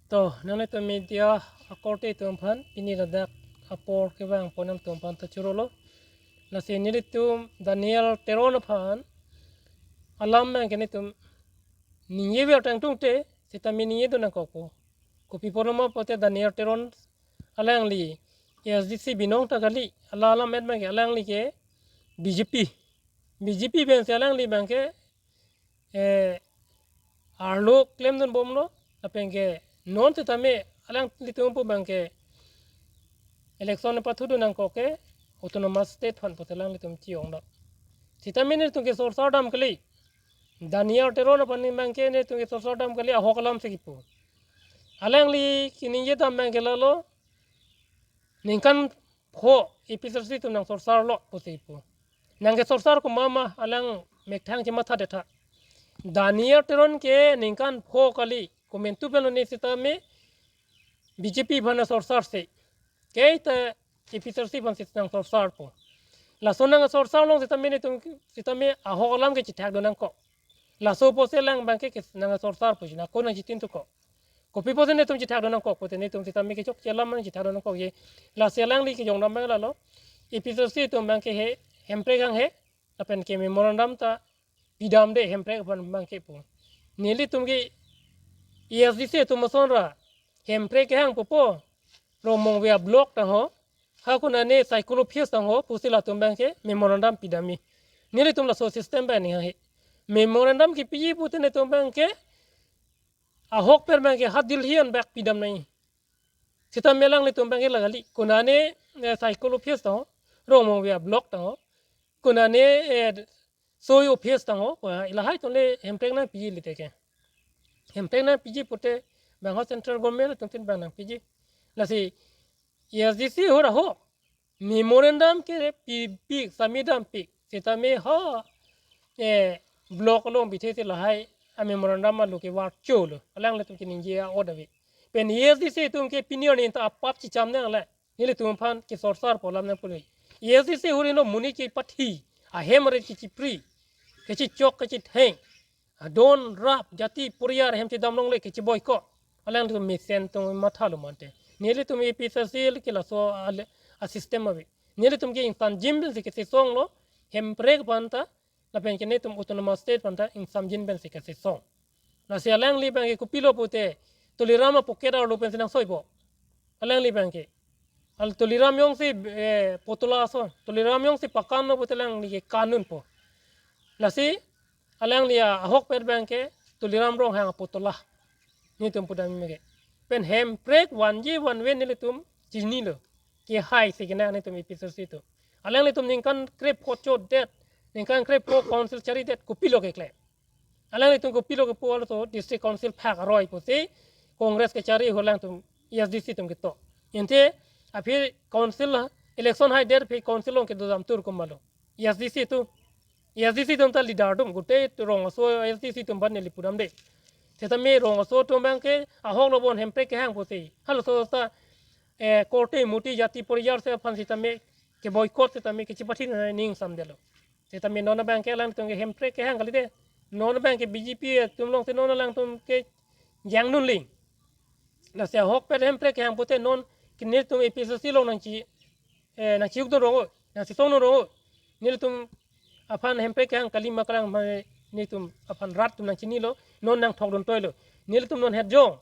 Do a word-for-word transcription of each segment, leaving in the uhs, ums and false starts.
To, nanglitum media akorte atum aphan, pini ladak apor kevang ponam atum aphan ta chorolo. Lasi nelitum Daniel Teron aphan alam abangke nelitum ningjever tangtungte, sitame ningjedun nangkokpo. Kopi apotlo ma pulote Daniel Teron alangli A S D C binong ta kali, hala alam abangke alangli ke B J P. B J P pensi alangli abangke eh, arlo klemdunbomlo, lapen ke non sitame alanglitum pu abangke election pathudun nangkok ke autonomous state aphan pusi alanglitum chiyong do. Sitame nelitum ke sorsar dam kali. Daniel Teron aphan abangke nelitum ke sorsar dam kali, ahok alam si kipu. Alangli kaningje dam abangke lalo, ningkan pho A P H L C atum nangsorsarlo pusi pu. Nangkesorsar komat ma, alang methang chematha detha. Daniel Teron ke ningkan pho kali, komantu pen lo ne sitame B J P aphan nangsorsarsi. Keta A P H L C aphan si nangsorsarpo. Laso nangsorsar along sitame nelitum sitame ahok alam ke chethakdun nangkok. Laso pusi alang abangke ke nangsorsarpo, nangko nangchitin thuko. Kopi pusi nelitum chethakdun nangkok pulote nelitum sitame kechokche alam nangchethakdun nangkokji. Lasi alangli kejong dam abang lalo, A P H L C atum abangke he, hemprek hanghe, lapen ke memorandum ta pidamde hemprek aphan abangke pu. Nelitum ke A S D C atum asonra hemprek kehang pupo, Rongmongve ablock tang ho, ha konane Saikul office tang ho pusi latum abangke memorandum pidamji. Nelitum laso system abang ning hanghe. Memorandum kipiji pulote nelitum abangke ahokpet abangke ha Delhi an bak pidam nangji. Sitame alanglitum abangke la kali, konane, eh, Saikul office tang ho, Rongmongve ablock tang ho, konane, eh, Soi office tang ho, ko lahai atumle hemprek nangpiji lite ke. Hemprek nangpiji pulote bang ho central government atum tin bang nangpiji. Lasi A S D C ahut ahok memorandum ke pi, pi, submit dampik. Sitame ha, eh, block along pithe te lahai a memorandum alo ke war cholo. Alanglitum kaningje a-order ave. Pen A S D C atum ke pini arni ta apap chicham nangle. Nelitum aphan kesorsarpo alam nangpule. A S D C ahut ino monit kepathi, ahem arit kechipri, kechechok, kechetheng, adon rap, jati poriyar ahem chedam longle keche-boycott. Alanglitum mesen atum mathalo mante. Nelitum A P H L C ke laso ale, a-system ave. Nelitum ke ingsanjin pensi kesesonglo, hemprek aphan ta, lapen ke nelitum autonomous state aphan ta ingsanjin pensi kesesong. Lasi alangli abangke kopilo pulote, Tuliram a-pocket arlo pensi nangsoipo. Alangli abangke. Al Tuliram jongsi, eh, putula ason, Tuliram jongsi pakanlo pulote alangli ke kanunpo. Lasi alangli ahokpet abangke Tuliram Ronghang putula. Nelitum pudam mege. Pen hemprek vanji vanve nelitum chinilo. Kehai si kena nelitum A P H L C atum. Alanglitum ningkan krepho chodet, ningkan krepho council charidet, kopilo keklem. Alanglitum kopilo kepu alo to district council phak aroi pusi Congress kechari ahut alangtum A S D C atum ketok. Ante aphi council election haidet aphi council along kedo dam tur komatlo. A S D C atum, A S D C atum ta leader atum, gute rong aso A S D C atum aphan neli pudamde. Sitame rong aso atum abangke ahoklo bon hemprek kehang pusi. Halaso ta, eh, korte murti jati poriyar si aphan sitame ke-boycott sitame kechepathi nangji ning samdetlo. Sitame non abangke alangtum ke hemprek kehang kalite. Non abangke B J P atum along si non alangtum ke jangdunle. Lasi ahokpet hemprek kehang pulote non ke nelitum A P H L C along nangchi, eh, nangchiukdun rong-o, nangchisongdun rong-o. Nelitum aphan hemprek kehang kali ma kalang ma nelitum aphan rat atum nangchinilo, non nangthokdun toilo. Nelitum non het jong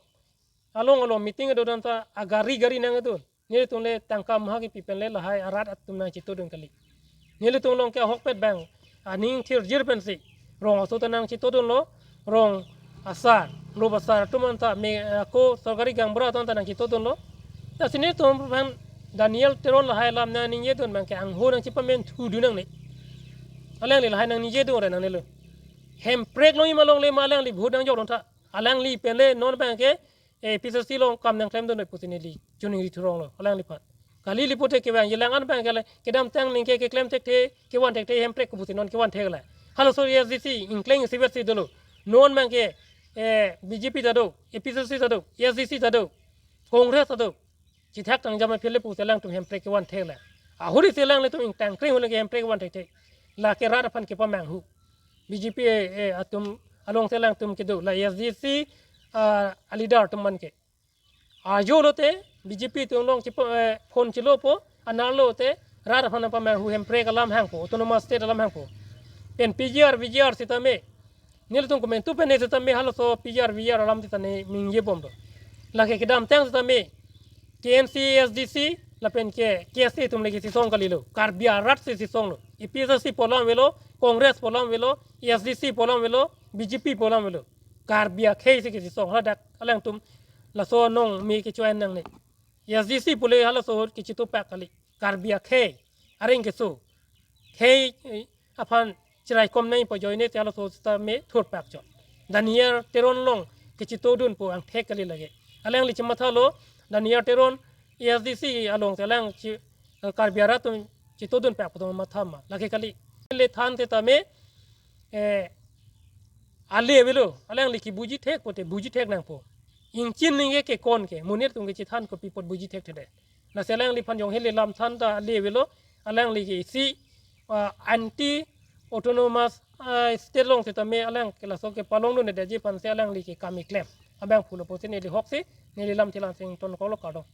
along along meeting kedo dan ta agari gari nangkedun. Nelitum le tangka maha kipi pen le lahai arat atum nangchitodun kali. Nelitum along ke ahokpet abang aning thirjir pensi rong aso ta nangchitodunlo, rong asar, rup asar atum anta me ako sorkari gaonbura atum anta nangchitodunlo. Lasi nelitum aphan Daniel Teron lahai alam nangningjedun abangke angho nangchipamenthudun nangne. Alangli lahai nangningjedun re nangnelo. Hemprek longji ma longle ma alangli vote nangjokdun tha. Alangli pen le non abangke eh, A P H L C along kam nangklemdun pusi neli choningri thuronglo alangliphan. Kali lipote kevang jilang an abangke le kedamtang ningke keklem thekthe, kevan thekthe hemprek ko pusi non kevan thekle. Halaso A S D C ingkleng isivet si dolo. Non abangke, eh, B J P ta do, A P H L C ta do, A S D C ta do, Congress ta do. Chithak tang jama phile pusi alangtum hemprek kevan thekle. Ahuri si alanglitum ingtangkring ahut ke hemprek kevan thekthe. Lake rat aphan kepamanghu. B J P, eh, eh, atum along si alangtum kedo, la A S D C, ah, a-leader atum man ke. Ajo lote B J P atum along chipo, eh, phone chilopo, anerlo te rat aphan apam hu Hemprek alam hangpo, Autonomous State alam hangpo. Pen P G R, V G R sitame nelitum komantu pen ne sitame halaso P G R, V G R alam sitame mingjebom do. Lake kedamtang sitame K N C, A S D C lapen ke K S A atum le kachesong kalilo. Karbi arat si chesonglo. A P H L C pu alam avelo, Congress pu alam avelo, A S D C pu alam avelo, B J P pu alam avelo. Karbi akhei si kachesong. Hadak alangtum laso anong me kecho-en nangne. A S D C pule halaso ahut kachetopak kali. Karbi akhei, areng keso, khei, eh, aphan cheraikom nangpo ajoine te halaso sitame thurpak chot. Daniel Teron along kachetodunpo angthek kali lake. Alangli chemathalo, Daniel Teron A S D C along te alang chi, eh, Karbi arat atum chetodunpak pu atum matha ma. Lake kali. Le than sitame, eh, ale avelo, alangli kebuji thek pote buji thek nangpo. Ingchin ningke kekon ke, monit atum kechethan kopi apot buji thekthedet. Lasi alangliphan jong hele lam than ta ale avelo, alangli ke isi, ah, anti autonomous, ah, state along sitame alang ke laso kepalongdundetji aphansi alangli ke kam keklem abang pulo pusi neli hoksi, neli lam thilang sing ton kolo kardom.